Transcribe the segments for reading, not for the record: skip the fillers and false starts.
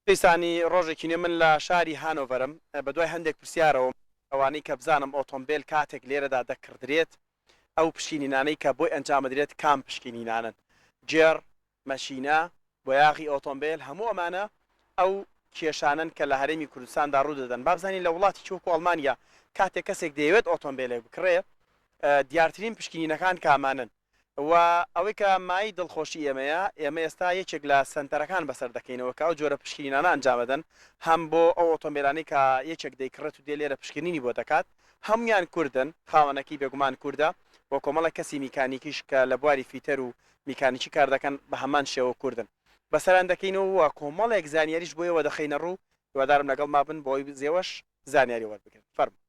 دیسانی ڕۆژێکی نوێ من لە شاری هانۆڤەرم بەدوای هەندێک پرسیارەوەم ئەوانەی کە بزانم ئۆتۆمبێل کاتێک لێرەدا دەکڕدرێت ئەو پشکینینانەی کە بۆی ئەنجامەدرێت کام پشکینینانەن گێڕ، مەشینە، بۆیاغی ئۆتۆمبێل هەموو ئەمانە ئەو کێشانەن کە لە هەرێمی کوردستاندا ڕوودەدەن با بزانین لە وڵاتێکی وەکو ئەڵمانیا کاتێک کەسێک دەیەوێت ئۆتۆمبێلێک بکڕێ دیارترین پشکینینەکان کامانەن و ئەوەی کە مایەی دڵخۆشی ئێمەیە، ئێمە ئێستا یەکێک لە سەنتەرەکان بەسەر دەکەینەوە کە ئەو جۆرە پشکنینانە ئەنجام ئەدەن، هەم بۆ ئەو ئۆتۆمبێلانەی کە یەکێک دەیکڕێت و دێ لێرە پشکنینی بۆ دەکات، هەموویان کوردن، خاوەنەکەی بێگومان کوردە و کۆمەڵێک کەسی میکانیکیش کە لە بواری fitter و میکانیکی کار دەکەن بە هەمان شێوە کوردن. بەسەران دەکەینەوە و کۆمەڵێک زانیاریش بۆ ئێوە دەخەینە ڕوو، هیوادارم لەگەڵما بن بۆ ئەوەی زێوەش زانیاری وەربگرن. فەرموو.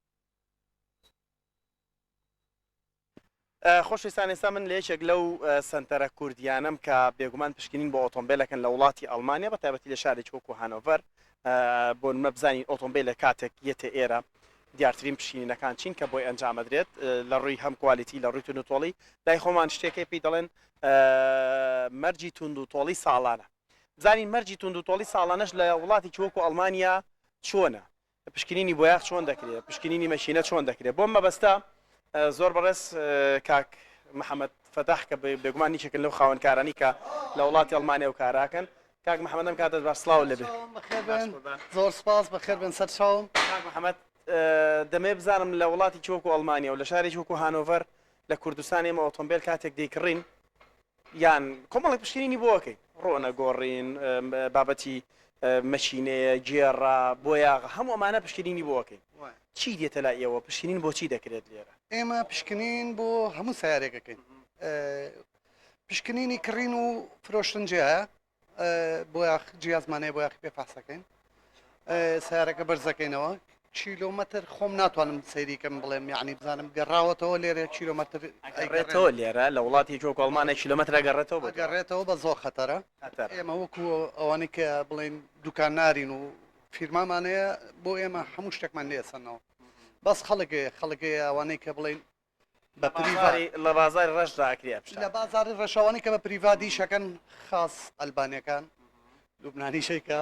خۆشەویستان ئێستا من لە یەکێک لەو سەنتەرە کوردیانەم کە بێگومان پشکنین بۆ ئۆتۆمبیلەکەن لە وڵاتی ئەڵمانیا بە تایبەتی لە شارێکی وەکو هانۆڤەر بۆ نمە بزانین ئۆتۆمبیلە کاتێک یەتە ئێرە دیارترین پشکنینەکان چین کە بۆی ئەنجامەدرێت لە ڕووی هەم quality لە ڕووی توند و تۆڵی لای خۆمان شتێکەی پێی دەڵێن مەرجی توند و تۆڵی ساڵانە بزانین مەرجی توند و تۆڵی ساڵانەش لە وڵاتێکی وەکو ئەڵمانیا چۆنە پشکنینی بۆیاخ چۆن دەکرێت؟ پشکنینی مەکینە چۆن دەکرێت؟ بۆم مەبەستە زۆر بەڕێز کاک محەممەد فەتاح کە بێگومان یەکێکن لەو خاوەنکارانی کە لە وڵاتی ئەڵمانیا و کاراکەن کاک محەممەد ئەم کاتت باش سڵاو لێبێ. زۆر سپاس بەخێر بێن سەر چاوم. کاک محەممەد دەمەوێت بزانم لە وڵاتێکی وەکو ئەڵمانیا و لە شارێکی وەکو هانۆڤەر لە کوردستان ئێمە ئۆتۆمبێل کاتێک دەیکڕین یان کۆمەڵێک پشکنینی بۆ ئەکەین، ڕۆنە گۆڕین، بابەتی مەکینەیە، گێڕە، بۆیاغە، هەموو ئەمانە پشکنینی بۆ ئەکەین. چی دێتە لای ئێوە؟ پشکنین بۆ چی دەکرێت لێرە؟ ئێمە پشکنین بۆ هەموو سەیارێک ئەکەین. پشکنینی کڕین و فرۆشتن جیایە. بۆیاخ جیازمان هەیە بۆیاخی پێ فەحسەکەین سیارەکە بەرزەکەینەوە کیلۆمەتر خۆم ناتوانم سەیری کەم بڵێم یعنی بزانم گەڕاوەتەوە لێرە کیلۆمەتر ئەگەڕێتەوە لێرە لە وڵاتی وەکو ئەڵمانیا کیلۆمەتر ئەگەڕێتەوە بۆ گەڕێتەوە بە زۆر خەتەرە ئێمە وەکو ئەوانەی کە بڵێن دوکانارین و فیرمامانەیە بۆ ئێمە هەموو شتێکمان لێسەنەوە بەس خەڵک خەڵک ئەوانەی کە بڵێن بە پریڤات. لە بازاری ڕەش دا ئەکرێ ئەم شتانە. لە بازاری ڕەشەوانی کە بە پریڤات ئیشەکەن خاس ئەلبانیەکان لوبنانیش ئەیکا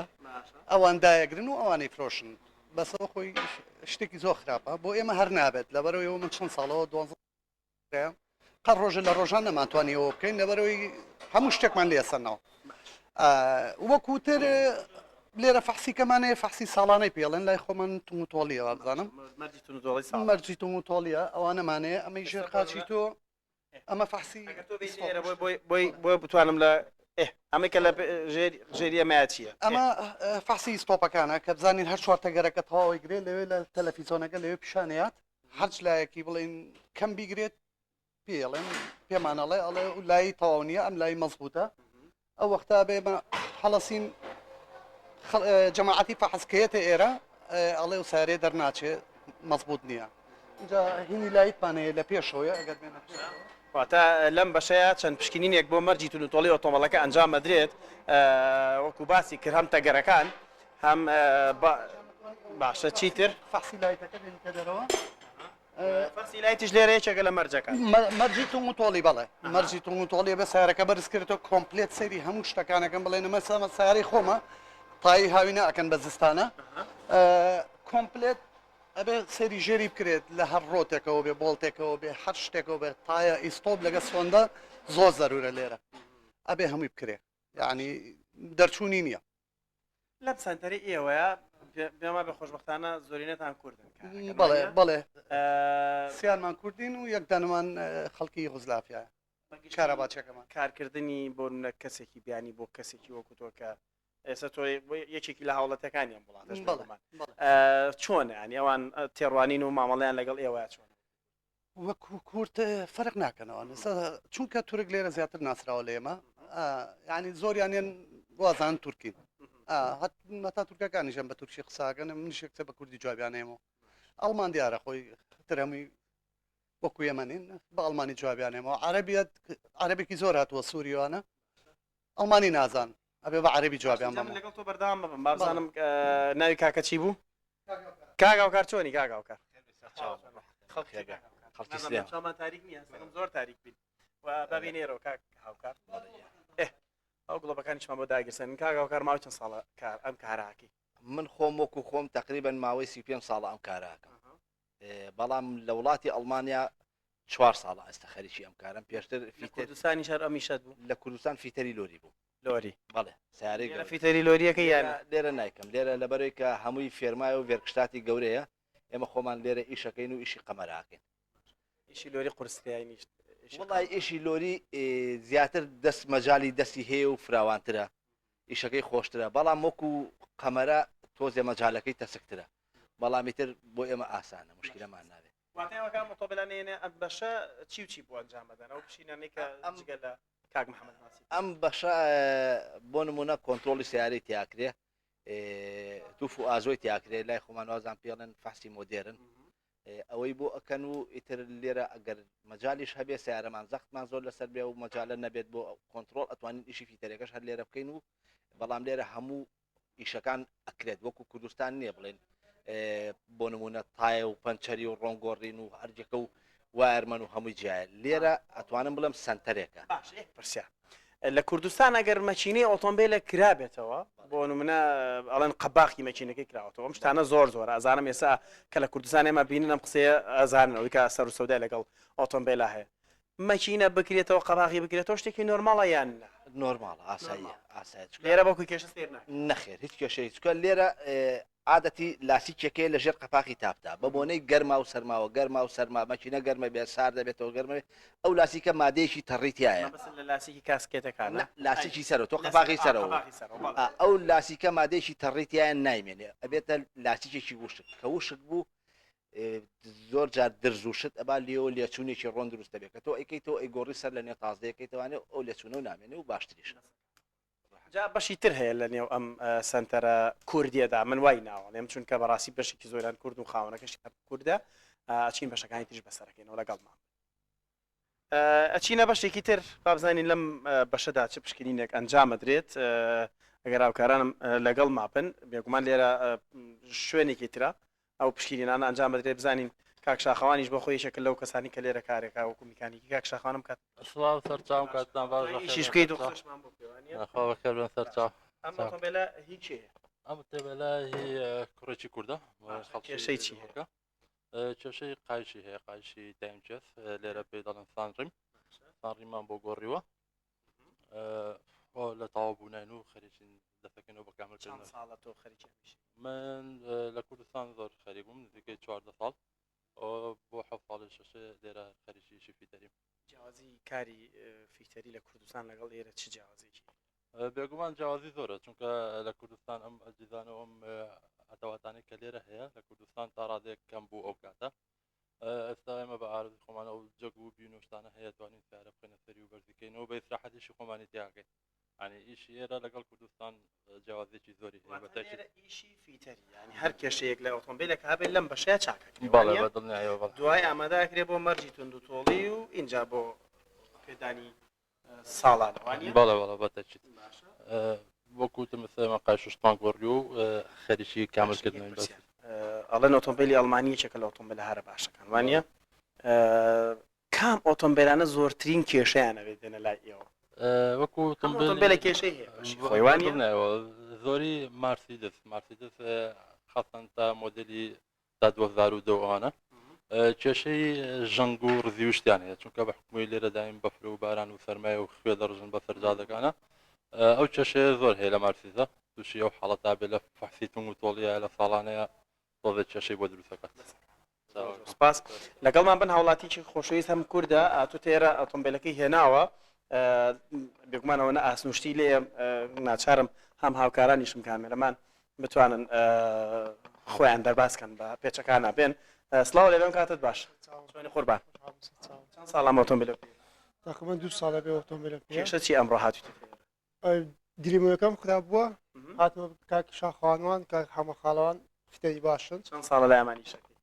ئەوان دایەگرن و ئەوان ئەیفرۆشن بەس ئەوە خۆی شتێکی زۆر خراپە بۆ ئێمە هەر نابێت لەبەرەوەی ئەوە من چەند ساڵەوە دوانزە قەت ڕۆژە لە ڕۆژان نەمانتوانی ئەوە بکەین لەبەرەوەی هەموو شتێکمان لێسەنەوە وەکوتر لێرە فەحسی کەمان هەیە فەحسی ساڵانەی پێڵێن لای خۆمان توند و تۆڵیە وابزانم مەرجی توند و تۆڵی ساڵانە مەرجی توند و تۆڵیە ئەوانەمانەیە ئەمەی ژێر قاچی تۆ ئەمە فەحسی ئەگەر تۆ بێیتە ئێرە بۆی بۆی بۆی بۆ بتوانم لە ئێ ئەمەی کە لە ژێر ژێری ئەمەیە چییە؟ ئەمە فەحسی ستۆپەکانە کە بزانین هەر چوار تەگەرەکە تەواوی گرێ لەوێ لە تەلەفیزۆنەکە لەوێ پیشانیات هەرچ لایەکی بڵێن کەم بیگرێت پێی ئەڵێن پێمان ئەڵێ ئەڵێ لای تەواو نییە ئەم لای مەزبوتە ئەو وەختە بێ هەڵەسین جەماعەتی فەحسکەیەتە ئێرە ئەڵێ و سارێ دەرناچێ مەزبوط نییە اینجا هینی لایتمان هەیە لە پێشەوەیە ئەگەر بێنە واتە لەم بەشەیە چەند پشکنینێک بۆ مەرجی توندوتۆڵی ئۆتۆمبێلەکە ئەنجام ئەدرێت وەکو باسی کرد هەم تەگەرەکان هەم باشە چیتر فەحسی لایتەکە بێنیتە دەرەوە فەحسی لایتیش لێرە یەکێکە لە مەرجەکان. مەرجی تونگ و تۆڵی بەڵێ مەرجی تونگ و تۆڵیە بێ سەیارەکە بەرز کرێتەوە کۆمپلێت سەیری هەموو شتەکانەکەم بڵێ نەمە سامە سەیارەی خۆمە تایی هاوینە ئەکەن بە زستانە کۆمپلێت ئەبێ سەیری ژێری بکرێت لە هەر ڕۆتێکەوە بێ بۆڵتێکەوە بێ هەر شتێکەوە بێ تایە ئیستۆپ لەگە سۆندە زۆر زەرورە لێرە ئەبێ هەمووی بکرێ یعنی دەرچوونی نییە. لەم سەنتەرەی ئێوەیە پێم وابێ خۆشبەختانە زۆرینەتان کوردن بەڵێ بەڵێ سیانمان کوردین و یەک دانمان خەڵکی یوغزلافیایە کارەباچەکەمان کارکردنی بۆ نمونە کەسێکی بیانی بۆ کەسێکی وەکو تۆ کە ئێستا تۆ یەکێکی لە هاوڵەتەکانی ئەم وڵاتەش بێگومان چۆنە یانی ئەوان تێڕوانین و مامەڵەیان لەگەڵ ئێوە چۆنە؟ وەکو کورد فەرق ناکەنەوە چونکە تورک لێرە زیاتر ناسراوە لە ئێمە یعنی زۆریانیان وازان تورکین هەتا تورکەکانیشم بە تورکی قساکەن منیشێکتە بە کوردی جوابیانێمەوە ئەڵمان دیارە خۆی ترەمووی وەکو ئێمە نین بە ئەڵمانی جوابیانێمەوە عربیت عربێکی زۆر هاتووە سووریوانە ئەڵمانی نازان ئەبێ بە عربی جوابیان بەم لەگەڵ تۆ بەردەوام بم بابزانم ناوی کاکە چی بوو کاگاوکار چۆنی کاگاوکار خەڵکی سلێمان تاریک نییە زۆر تاریک بین و بابینێرەوە کاک هاوکار ئەو. گڵۆپەکانیشمان بۆ داگیرسێنن. کاک هاوکار ماوەی چەند ساڵە کار ئەم کارە ئەکەی؟ من خۆم وەکو خۆم تەقریبەن ماوەی 35 ساڵە ئەم کارە ئەکەم بەڵام لە وڵاتی ئەڵمانیا چوار ساڵە ئێستا خەریکی ئەم کارم پێشتر لە کوردستانیش هەر ئەم ئیشەت بوو؟ لە کوردستان فیتەری لۆری بووم. لۆری. بەڵێ سەیارەی لێرە فیتەری لۆریەکەی یان؟ لێرە نایکەم لێرە لەبەرەوەی کە هەمووی فێرمایە و Werkstatt ی گەورەیە ئێمە خۆمان لێرە ئیشەکەین و ئیشی قەمەراکەین. ئیشی لۆری قورسترە یان ئیشی وەڵای ئیشی لۆری زیاتر دەست مەجالی دەستی هەیە و فراوانترە ئیشەکەی خۆشترە بەڵام وەکو قەمەرە تۆزێ مەجالەکەی تەسکترە بەڵام ئیتر بۆ ئێمە ئاسانە مشکلەمان نابێت. واتە ئێوە کە ئەم ئۆتۆمبێلانە یەنێ ئەم بەشە چی و چی بۆ ئەنجام ئەدەن ئەو پشینانەی کە جگە لە کاک محەمەد باسی کرد؟ ئەم بەشە بۆ نمونە کۆنترۆڵی سەیارەی تیاکرێ توف و ئازۆی تیاکرێ لای خۆمان وازان پێڵێن فەحسی مۆدێرن ئەوەی بۆ ئەکەن و ئیتر لێرە ئەگەر مەجالیش هەبێ سیارەمان زەختمان زۆر لەسەر بێ و مەجالە نەبێت بۆ کۆنتترۆل ئەتوانین ئیشی فیتەرەکەش هەر لێرە بکەین و بەڵام لێرە هەموو ئیشەکان ئەکرێت وەکو کوردستان نییە بڵێن بۆ نمونە تایە و پەنچەری و ڕۆنگۆڕین و هەرجەکە و وایەرمەن و هەمووی جیایە لێرە ئەتوانم بڵێم سەنتەرێکە. باش یەک پرسیار لە کوردستان ئەگەر مەکینەی ئۆتۆمبیلێک کرابێتەوە بۆ نمونە ئەڵێن قەباخی مەکینەکەی کراوەتەوە ئەم شتانە زۆر زۆر ئەزانم ئێستا کە لە کوردستان ئێمە بینن ئەم قسەیە ئەزانن ئەوەی کە سەر و سەودای لەگەڵ ئۆتۆمبیلا هەیە مەکینە بکرێتەوە قەباغی بکرێتەوە شتێکی نۆرماڵە یان نا؟ نۆرماڵە ئاساییە ئاسایە چونکە لێرە وەکو کێشە سەیر ناکرێت. نەخێر هیچ کێشەیەک چونکە لێرە عادەتی لاسیکێکەیە لە ژێر قەپاخی تاپدا بە بۆنەی گەرما و سەرماوە گەرما و سەرما مەکینە گەرمە بێت سارد دەبێتەوە گەرمە بێت ئەو لاسیکە مادەیەکی تەڕی تیایە. مەبەستت لە لاسیکی کاسکێتەکانە؟ نا لاسیکی سەرەوە تۆ قەپاخی سەرەوە قەپاخی سەرەوە بەڵێ. ئەو لاسیکە مادەیەکی تەڕی تیایە نایمێنێ ئەبێتە لاسیکێکی وشک کە وشک بوو زۆر جار درز و شت ئەبا لێەوە لێچوونێکی ڕۆن دروست دەبێت کە تۆ ئەیکەیتەوە ئەیگۆڕی سەر لە نێ تازەیەکەیتەوانێ ئەو لێچوونە و نامێنێ و باشتریشە. جا بەشی تر هەیە لە نێو ئەم سەنتەرە کوردیەدا من وای ناوەڵێم چونکە بەڕاستی بەشێکی زۆریان کورد و خاوەنەکەشی هەر کوردە ئەچین بەشەکانی تریش بەسەرەکەینەوە لەگەڵمان ئەچینە بەشێکی تر بابزانین لەم بەشەدا چ پشکنینێک ئەنجام ئەدرێت ئەگەر هاوکارانم لەگەڵ مابن بێگومان لێرە شوێنێکی ترە ئەو پشکینینانە ئەنجام بدرێت بزانین کاک شاخەوانیش بۆ خۆی یەکێکە لەو کەسانی کە لێرە کارێکا وەکو میکانیکی کاک شاخەوانم کات سڵاو سەرچاوم کاتتان باش بەخێر ئیشیش بکەیت و قسەشمان بۆ بکەی وانیە؟ خوا بەخێر بێن سەرچاو ئەم ئۆتۆمبێلە هی کێیە؟ ئەم ئۆتۆمبێلە هی کوڕێکی کوردە باشە کێشەی چی هەیە؟ کێشەی قایشی هەیە قایشی دایم کێس لێرە پێی دەڵێن سانڕیم سانڕیمان بۆ گۆڕیوە لە تەواو بوونین و خەریکین دەستەکەنەوە بە کامل چەند ساڵە تۆ خەریکی ئەم ئیشەی؟ من لە کوردستان زۆر خەریک بووم نزیکەی 14 ساڵ بۆ حەوت ساڵی شەشێ لێرە خەریکی ئیشی فیتەریم. جیاوازی کاری فیتەری لە کوردستان لەگەڵ ئێرە چ جیاوازێکی هەیە؟ بێگومان جیاوازی زۆرە چونکە لە کوردستان ئەم ئەجیزانە و ئەم ئەدەواتانەی کە لێرە هەیە لە کوردستان تا ڕادەیەک کەم بوو ئەو کاتە ئێستا ئێمە بە ئارەزوی خۆمان ئەو جەگ و بین و شتانە هەیە توانین سیارە بخەینە سەری و بەرزیکەینەوە بە ئیسراحەتیشی خۆمانی تیاکەین یانی ئیشی ئێرە لەگەڵ کوردستان جیاوازیەکی زۆری هەیە بە تاکید ئیشی فیتەری یانی هەر کێشەیەک لە ئۆتۆمبیلێک هەبێت لەم بەشەیە چاکەکرێ بەڵێ بە دڵنیایەوە بەڵێ دوای ئامادە ئەکرێ بۆ مەرجی توندوتۆڵی و ئینجا بۆ پێدانی ساڵانە وانیە؟ بەڵێ بەڵێ بە تاکید وەکو وتم ئێستا ئێمە قایش و شتمان گۆڕی و خەریکی کاملکردنەوەین بەس. ئەڵێن ئۆتۆمبیلی ئەڵمانی یەکێکە لە ئۆتۆمبیلە هەرە باشەکان وانیە؟ کام ئۆتۆمبیلانە زۆرترین کێشەیان ئەبێت دێنە لای ئێوە؟ وەکو ئۆتۆمبیلە کێشەی هەیە بەشی خۆی وانیە؟ زۆری مارسیدس مارسیدس خاصەن تا مۆدێلی تا 2002 ئەوانە کێشەی ژەنگ و ڕزی و شتیان هەیە چونکە بە حکومی لێرە دایم بەفر و باران و سەرمایە و خوێ دەڕژن بەسەر جادەکانە ئەو کێشەیە زۆر هەیە لە مارسیزە تووشی ئەو حاڵەتا بێ لە فەحسی تونگ و تۆڵیە لە ساڵانەیە تۆزێک کێشەی بۆ دروست دەکات. سپاس لەگەڵمان بن هاوڵاتیکی خۆشەویست هەم کوردە ئاتۆ تێرە ئۆتۆمبیلەکەی هێناوە بێگومان ئەوەنە ئاسنوشتی لێ ناچارم هەم هاوکارانیشم کامێرەمان بتوانن خۆیان دەرباز کەن بە پێچەکانا بێن. سڵاو لێ بێم کاتت باش. چۆنی قوربان؟ چەند ساڵە ئەم ئۆتۆمبیلە پێیە؟ تەقریبەن دوو ساڵە بێ ئۆتۆمبیلم پێیە. کێشە چی ئەمڕۆ هاتویتە تێرە؟ دریمۆیەکەم خراپ بووە هاتمە کاک شاخەوانوان کاک حەمە خاڵەوان فیتەری باشن. چەند ساڵە لای ئەمان ئیشەکەی؟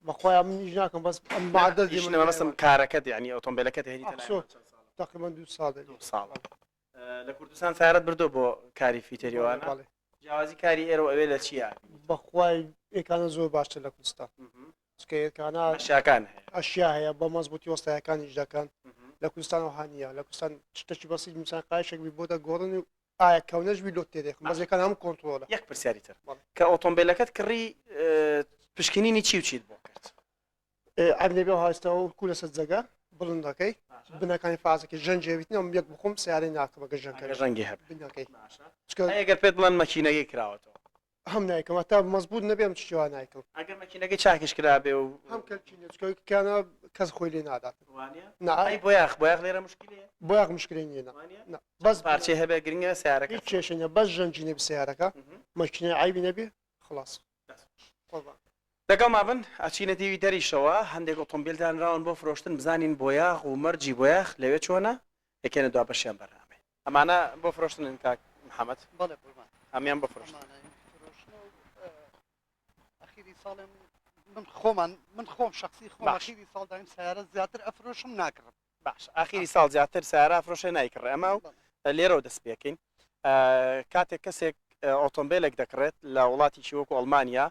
بەخوایە من ئیش ناکەم بەس ئەم مادە ئیش نە مەبەستم کارەکەت یانی ئۆتۆمبیلەکەت هێنیتە لای ئەمان چەند ساڵە؟ تەقریبەن دوو ساڵ دەبێت. دوو ساڵە. لە کوردستان سەیارەت بردووە بۆ کاری فیتەری وانە؟ بەڵێ. جیاوازی کاری ئێرە و ئەوێ لە چییە؟ بەخوای ئێکانە زۆر باشتر لە کوردستان چکە ئێکانە ئەشیاکان هەیە ئەشیا هەیە بە مەزبوتی وەستایەکانیش دەکەن. لە کوردستان وەها نییە لە کوردستان شتێکی بەسیط میسان قایشێک بی بۆ دەگۆڕن و ئایا کەونەش بی لۆت تێدەخم بەس یەکان هەموو کۆنتڕۆلە. یەک پرسیاری تر کە ئۆتۆمبێلەکەت کڕی پشکنینی چی و چیت بۆ کرد؟ عەیب نەبێ ئەو هاوستەوە وەکو لەسەر جەگە بڵندەکەی بنەکانی فازەکەی ژەنگی هەبیت نەم یەک بخۆم سیارەی ناکەم ئەگەر ژەنگ ئەگەر ژەنگی هەبێ بنەکەی چونکە ئەی ئەگەر پێت بڵێن مەکینەکەی کراوەتەوە؟ هەم نایکەم هەتا مەزبوط نەبێ ئەم شتی وا نایکەم. ئەگەر مەکینەکەی چاکیش کرابێ و. هەم کەلکی نیە چونکە کانە کەس خۆی لێ نادات. وانیە؟ نا. ئەی بۆیاخ بۆیاخ لێرە مشکلەیە؟ بۆیاخ مشکلەی نیە نا. وانیە؟ نا بەس پارچەی هەبێ گرنگە سەیارەکە. هیچ کێشەی نیە بەس ژەنگی نەبی سەیارەکە مەکینەی عەیبی نەبێ خڵاس. قوربان. لەگەڵما بن ئەچینە دیوی دەریشەوە هەندێک ئۆتۆمبیل دانراون بۆ فرۆشتن بزانین بۆیاغ و مەرجی بۆیاخ لەوێ چۆنە ئەکەینە دوا بەشی ئەم بەرنامەیە. ئەمانە بۆ فرۆشتنن کاک محمد؟ بەڵێ قوربان. هەموویان بۆ فرۆشتن. ئەمانە فرۆشتنە و ئەخیری ساڵێ من خۆمان من خۆم شەخسی خۆم باش. ئەخیری ساڵ دایم سەیارە زیاتر ئەفرۆشم ناکڕم. باش ئاخیری ساڵ زیاتر سەیارە ئەفرۆشێ نایکڕێ ئەمە و لێرەوە دەست پێکەین کاتێک کەسێک ئۆتۆمبیلێک دەکڕێت لە وڵاتێکی وەکو ئەڵمانیا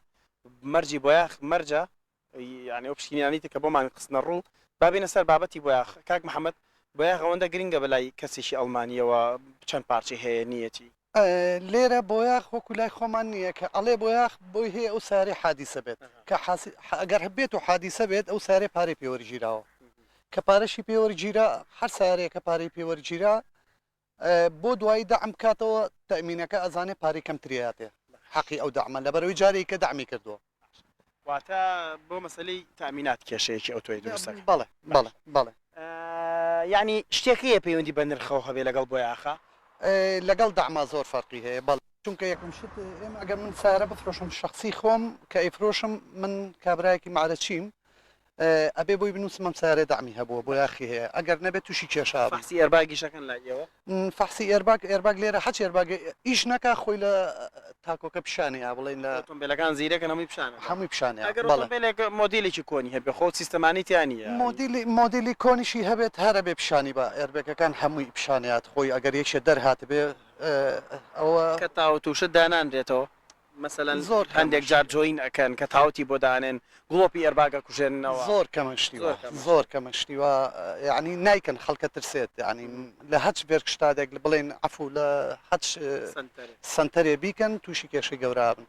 مەرجی بۆیاخ مەرجە یعنی ئەو پشکنینانەی تر کە بۆمان خستنە ڕوو با بێینە سەر بابەتی بۆیاخ کاک محەممەد بۆیاخ ئەوەندە گرنگە بەلای کەسێکی ئەڵمانیەوە چەند پارچەی هەیە نیەتی؟ لێرە بۆیاخ وەکو لای خۆمان نییە کە ئەڵێ بۆیاخ بۆی هەیە ئەو سارەی حادیسە بێت کە ئەگەر بێت و حادیسە بێت ئەو سارەی پارەی پێوەرگیراوە کە پارەشی پێوەرگیرا هەر سارەیە کە پارەی پێوەرگیرا بۆ دوایی دەعم بکاتەوە تەئمینەکە ئەزانێ پارەی کەمتری هاتێ حەقی ئەو دەعمە لەبەرئەوەی جارێکە دەعمی کردووە. واتە بۆ مەسەلەی تەئمینات کێشەیەکی ئەوتۆی دروست دەکات. بەڵێ بەڵێ بەڵێ. یەعنی شتێک هەیە پەیوەندی بە نرخەوە هەبێ لەگەڵ بۆیاخە؟ لەگەڵ دەعما زۆر فەرقی هەیە بەڵێ چونکە یەکەم شت ئێمە ئەگەر من سەیارە بفرۆشم شەخسی خۆم کە ئەیفرۆشم من کابرایەکی مەعرەچیم ئەبێ بۆی بنووسم ئەم سەیارەیە دەعمی هەبووە بۆیاخی هەیە ئەگەر نەبێت تووشی کێشە ئەبم. فەحسی airbag یش ئەکەن لای ئێوە؟ فەحسی airbag airbag لێرە هەچ airbag ێ ئیش نەکا خۆی لە تاکۆکە پیشانی ئا بڵێین لە. ئۆتۆمبێلەکان زیرەکن هەمووی پیشان ئەدەن. هەمووی پیشان ئەیا ئەگەر بەڵێ. ئۆتۆمبێلێک مۆدیلێکی کۆنی هەبێ خۆ سیستەمانی تیا نییە. مۆدیلی مۆدیلی کۆنیشی هەبێت هەر ئەبێ پیشانی با airbag ەکان هەمووی پیشان ئەیات خۆی ئەگەر یەکێ دەرهاتبێ ئەوە. کە تاوتوشت دانانرێتەوە مەسەلەن زۆر کەمە هەندێک جار join ئەکەن کە تاوتی بۆ دانێن گڵۆپی airbag ئەکوژێننەوە. زۆر کەمە شتی زۆر وا کەمە. زۆر کەمە شتی وا یەعنی نایکەن خەڵکە ترسێت یەعنی لە هەچ Werkstatt ێک بڵێن عەفو لە هەچ سەنتەرێ. سەنتەرێ بیکەن تووشی کێشەی گەورە ئەبن.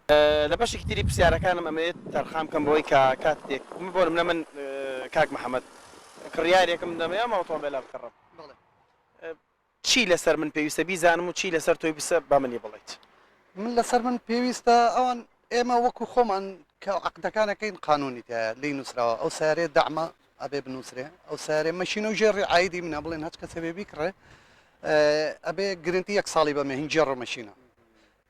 لە بەشێکی تری پرسیارەکانم ئەمەوێت تەرخان بکەم بەوەی کە کاتێک بۆ نمونە من کاک محەمەد کڕیارێکم دەمەوێ ئەم ئۆتۆمبێلە بکڕم بەڵێ. چی لەسەر من پێویستە بیزانم و چی لەسەر تۆی پێویستە بە منی بڵێیت؟ من لەسەر من پێویستە ئەوان ئێمە وەکو خۆمان کە عەقدەکان ئەکەین قانونی تیایە لێی نووسراوە ئەو سەیارەیە دەعمە ئەبێ بنووسرێ ئەو سەیارەیە مەشینە و ژێڕی عایدی منە بڵێن هەچ کەسێ بێ بیکڕێ ئەبێ گرنتی یەک ساڵی بەمێ هین جێڕ و مەشینە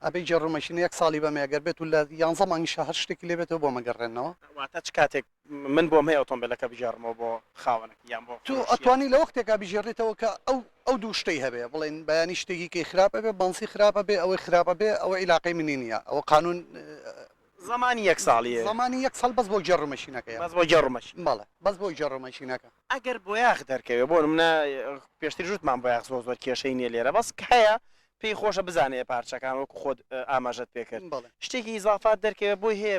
ئەبێ جێڕ و مەشینە یەک ساڵی بەمێ ئەگەر بێت و لە یانزە مانگیشا هەر شتێکی لێ بێتەوە بۆ مەگەڕێنەوە. واتە چ کاتێک من بۆم هەیە ئۆتۆمبێلەکە بگێڕمەوە بۆ خاوەنەکەی یان بۆ تۆ فرۆشییەکەی؟ ئەتوانی لە وەختێکا بیگێڕیتەوە کە ئەو ئەو دوو شتەی هەبێ بڵێین بەیانی شتێکی کەی خراپ ئەبێ بانسی خراپ ئەبێ ئەوەی خراپ ئەبێ ئەوە ئیلاقەی منی نییە ئەوە قانون زەمانی یەک ساڵیە. زەمانی یەک ساڵ بەس بۆ گێڕ و مەشینەکەیە. بەس بۆ گێڕ و مەشینە. بەڵێ بەس بۆ گێڕ و مەشینەکە. ئەگەر بۆیاخ دەرکەوێ بۆ نمونە پێشتریش وتمان بۆیاخ زۆر زۆر کێشەی نییە لێرە بەس هەیە پێی خۆشە بزانێ پارچەکان وەکو خۆت ئاماژەت پێ کرد شتێکی ئیزافات دەرکەوێ بۆی هەیە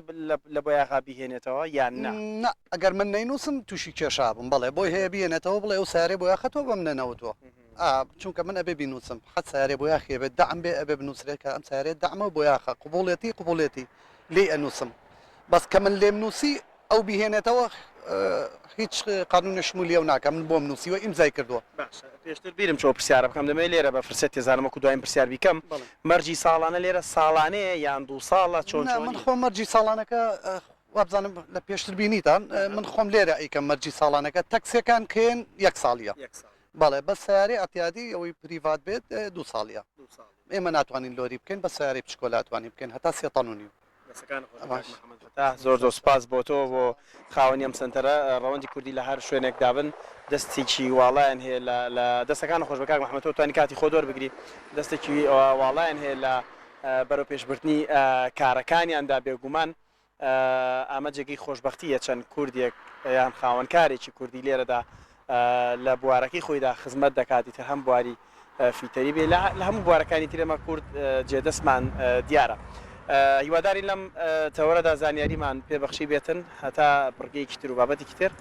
لە بۆیاخا بیهێنێتەوە یان نا؟ نا ئەگەر من نەینوسم توشی کێشە ئەبم بەڵێ بۆی هەیە بیەنێتەوە بڵێ ئەو سەیارەی بۆیاخە تۆ بەم نەنەوتوە ئا چونکە من ئەبێ بینوسم حەد سەیارەی بۆیاخی ئەبێ دەعم بێ ئەبێ بنوسرێ کە ئەم سەیارەیە دەعمە و بۆیاخە قبوڵیەتی قبوڵیەتی لێی ئەنوسم بەس کە من لێم نوسی ئەو بیهێنێتەوە هیچ قانونە شمولی ئەو ناکا من بۆم نوسیوە ئیمزای کردوە. باشە پێشتر بیرم چۆ پرسیارە بکەم دەمەوێت لێرە بە فرسەت تێزانم وەکو دواین پرسیار بیکەم مەرجی ساڵانە لێرە ساڵانەیە یان دوو ساڵە چۆن نا من چۆنیە؟ خۆم مەرجی ساڵانەکە وابزانم لە پێشتر بینیتان من خۆم لێرە ئەیکەم مەرجی ساڵانەکە تەکسیەکان کێن یەک ساڵیە یەک ساڵ. بەڵێ بەس سەیارەی ئەعتیادی ئەوەی privat بێت دوو ساڵیە دوو ساڵیە. ئێمە ناتوانین لۆری بکەین بەس سەیارەی بچکۆلە ئەتوانین بکەین هەتا سێ تەن و نیو. دەستەکانت خۆش کاک محمد فەتاح زۆر زۆر سوپاس بۆ تۆ بۆ خاوەنی ئەم سەنتەرە ڕەوەندی کوردی لە هەر شوێنێکدا بن دەستێکی واڵایان هەیە لە لە دەستەکانت خۆش بێ کاک محمد تۆ توانی کاتی خۆت وەربگری دەستێکی واڵایان هەیە لە بەرەوپێشبردنی کارەکانیاندا بێگومان ئەمە جێگەی خۆشبەختییە چەند کوردێک یان خاوەنکارێکی کوردی لێرەدا لە بوارەکەی خۆیدا خزمەت دەکات ئیتر هەم بواری فیتەری بێ لە هەموو بوارەکانی تر ئێمە کورد جێدەستمان دیارە. هیوادارین لەم تەوەرەدا زانیاریمان پێ بەخشی بێتن هەتا بڕگەیەکی تر و بابەتێکی تر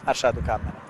هەر شاد و کامەران.